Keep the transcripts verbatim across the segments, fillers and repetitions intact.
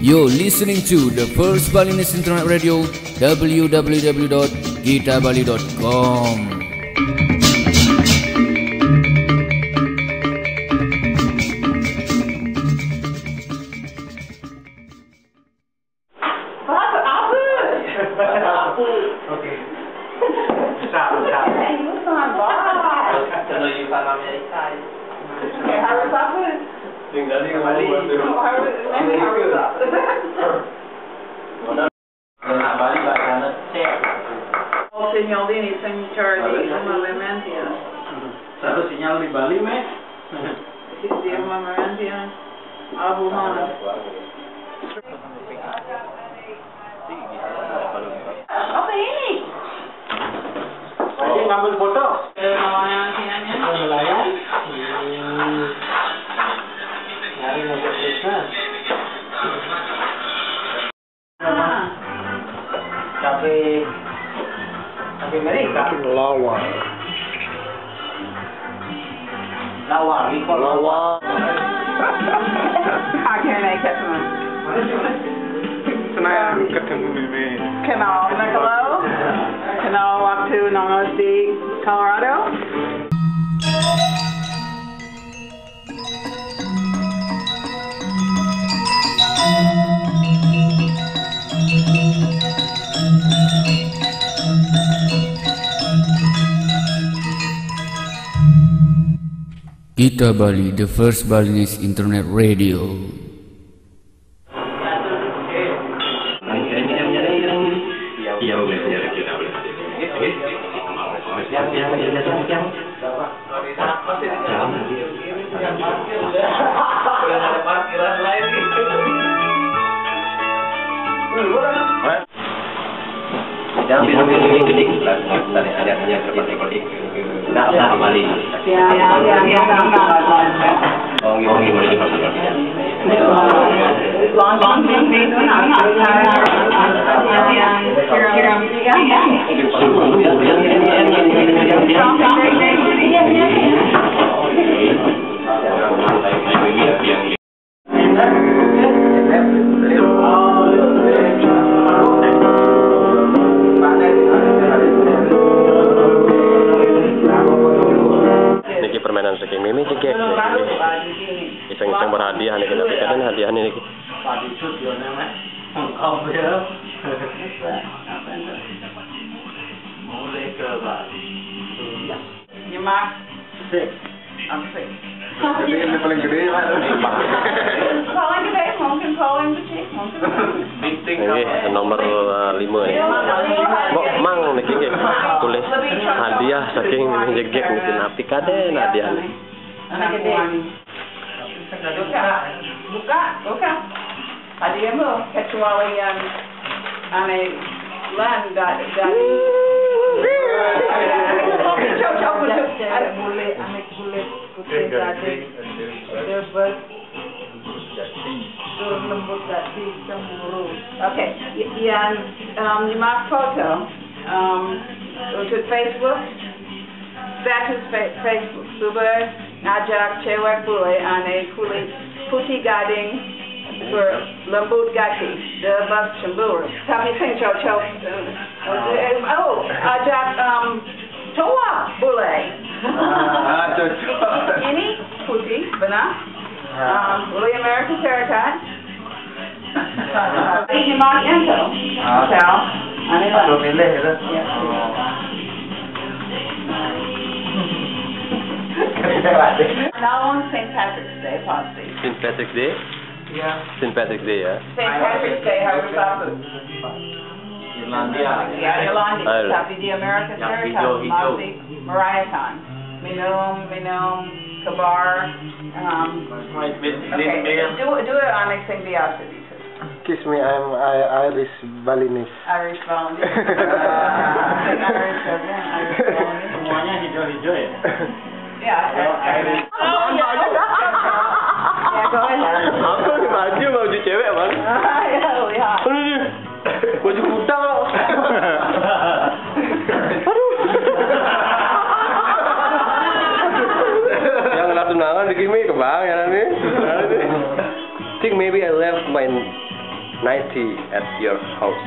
You're listening to the first Balinese internet radio, w w w dot gitabali dot com. Bahasa apa? Oke. Bisa, bisa. Inggris sama bahasa. Kalau you paham Amerika, ya. Oke, harus apa? Tinggal di Bali. Harus, memang harus apa? Kalau nak Bali, bahasanya cek. Oh, sinyal ini, sinyal di Bali, mana dia? Satu sinyal di Bali, Mek. Dia mana dia? Abu mana? Apa ini? Lagi ngambil foto. Eh, namanya, namanya. Nelayan. Hmm. Nyari motor desa. Ah. Cabe, cabe Amerika. Lawar. Lawar, we call lawar. How can I get one? Senang ketemu Mimi. Kenal Nicolo. Kenal waktu nongos di Colorado. Gita Bali, the first Balinese internet radio. Jangan bilang ini gede. Tadi ada yang seperti gede. Nggak, nggak kembali. Ya, ya, ya, ya, ya, ya. Oh, gimana, gimana, gimana? Niki permainan saking Mimi jegek niki. Iseng-iseng berhadiah niki, tapi kadang hadiah niki. Nyemak. Sik. Apa sih? Jadi ini paling gede, Pak. Paling gede, mungkin paling kecil, mungkin. Nggih, nomor, eh, lima ya. Mbok mang niki nggih. Tulis hadiah saking jegek niki, napi kadang hadiah niki. Anak gede. Buka, buka. Ada yang mau, kecuali yang aneh lan gak, gak di. Cocok, cocok. Ada bule, aneh bule, putih gading. Debat. Tur lembut gak di cemburu. Oke, y-, yang, um, lima foto, um, untuk Facebook, status Fe-, Facebook, suba ngajak cewek bule aneh kulit putih gading, tur lembut gati, debat cemburu. Tapi sing cocok, eh, eh, oh, ajak, um, toa bule. Ah, cocok. Ini putih, benar? Ah. Um, bule Amerika Serikat. Ini Mark Anto. Ah. Sal. Aneh lah. Belum milih gitu. Ya. Oh. Now on Saint Patrick's Day, pasti. Saint Patrick's Day? Iya. Saint Patrick's Day ya. Saint Patrick's Day harus apa? Irlandia. Ya, Irlandia. Ayo. Tapi di Amerika Serikat masih merayakan. Minum, minum, ke bar. Um, okay. Do, do it on a sing biasa. Excuse me, I'm I, Irish Balinese. Irish Balinese. Irish, okay, Irish Balinese. Semuanya hijau-hijau ya? Ya, Irish. Oh, ya. Ya, go ahead. Apa nih baju, baju cewek, Bang? Ah, ya, lihat. Aduh, aduh. Baju kuda kok. Aduh. Yang kena tunangan di Kimi ke Bang ya nih. Think maybe I left my ninety at your house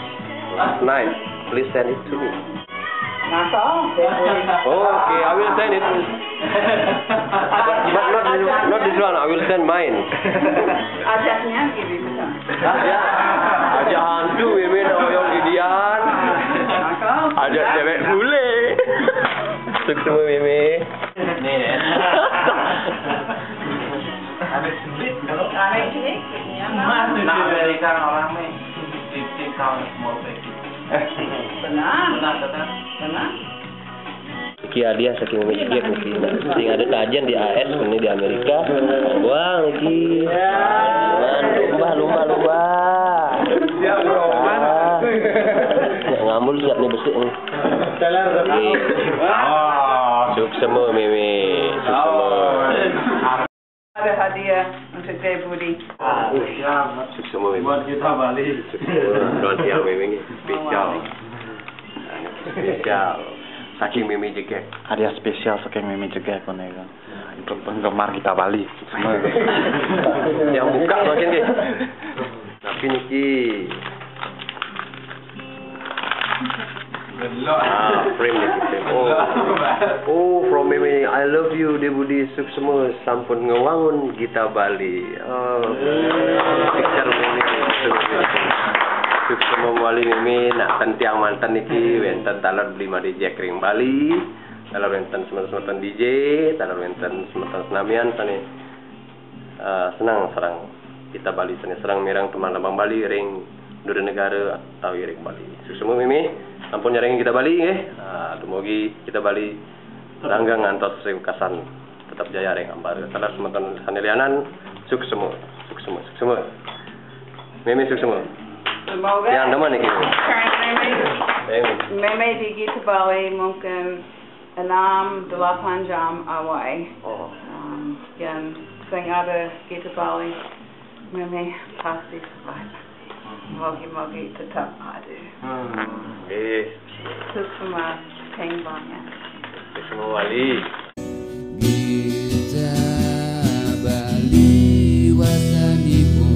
last night. Please send it to me. Nakal, February. Oh, okay, I will send it. But, but not, not this one, I will send mine. Ajaknya gitu kan. Ya, aja hantu, Meme nak oyong gidian. Nakal. Aja cewek bule. Sukses semua, Meme. Nih, ya. Aneh sih. Ya, Nah, Amerika orang nih. Titik tahun semua baik. Benar. Benar, benar. Benar. Iki hadiah saking Meme Jegek niki. Sing ada kajian di A S ini di Amerika. Wah, niki. Lumba, lumba, lumba. Siap, bro. Ah. Nek ngambul siap nih besik nih. Teler. Sukses semua, Meme. Sukses semua. Ada hadiah untuk Debudi. Ah, siap. Sukses semua, Meme. Buat kita Bali. Sukses semua. Nanti yang Meme ini spesial. Spesial. Saking Meme Jegek. Hadiah spesial saking Meme Jegek kono iku. Untuk penggemar kita Bali. Yang buka makin nih. Tapi niki. Ah, frame niki, frame. Oh. Oh, from Meme, I love you, Debudi, sukses semua, sampun ngewangun Gita Bali. Oh, picture Meme. Sukses semua Bali, Meme, nak tentiang manten niki, wenten taler beli mari Jegek ring Bali. Taler wenten semeton-semeton D J, taler wenten semeton senamian sane, eh, seneng sareng Gita Bali sane, sareng mireng teman lambang Bali ring dura negara atau ring Bali. Sukses semua, Meme. Sampun nyarengin Gita Bali nggih. Ah, dumugi Gita Bali langgeng ngantos ring wekasan, tetep jaya ring ambara. Taler semeton sane lianan, sukses semua. Sukses semua. Sukses semua. Meme, sukses semua. Semoga. Yang demen iki. Karen Meme. Meme. Meme di Gita Bali mungkin enam delapan jam away. Oh. Um, yang sing ada Gita Bali, Meme pasti support. Mogi-mogi tetap ada. Eh, Sukses semua, thank banyak. Sukses semua Bali. Gita Bali wastanipun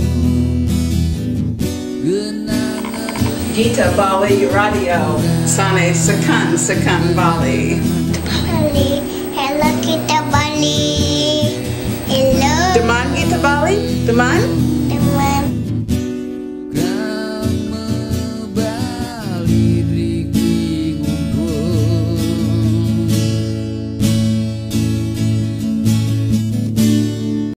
genangan. Gita Bali Radio, sane seken-seken Bali. Bali, hello Gita Bali. Hello. Demen Gita Bali? Demen?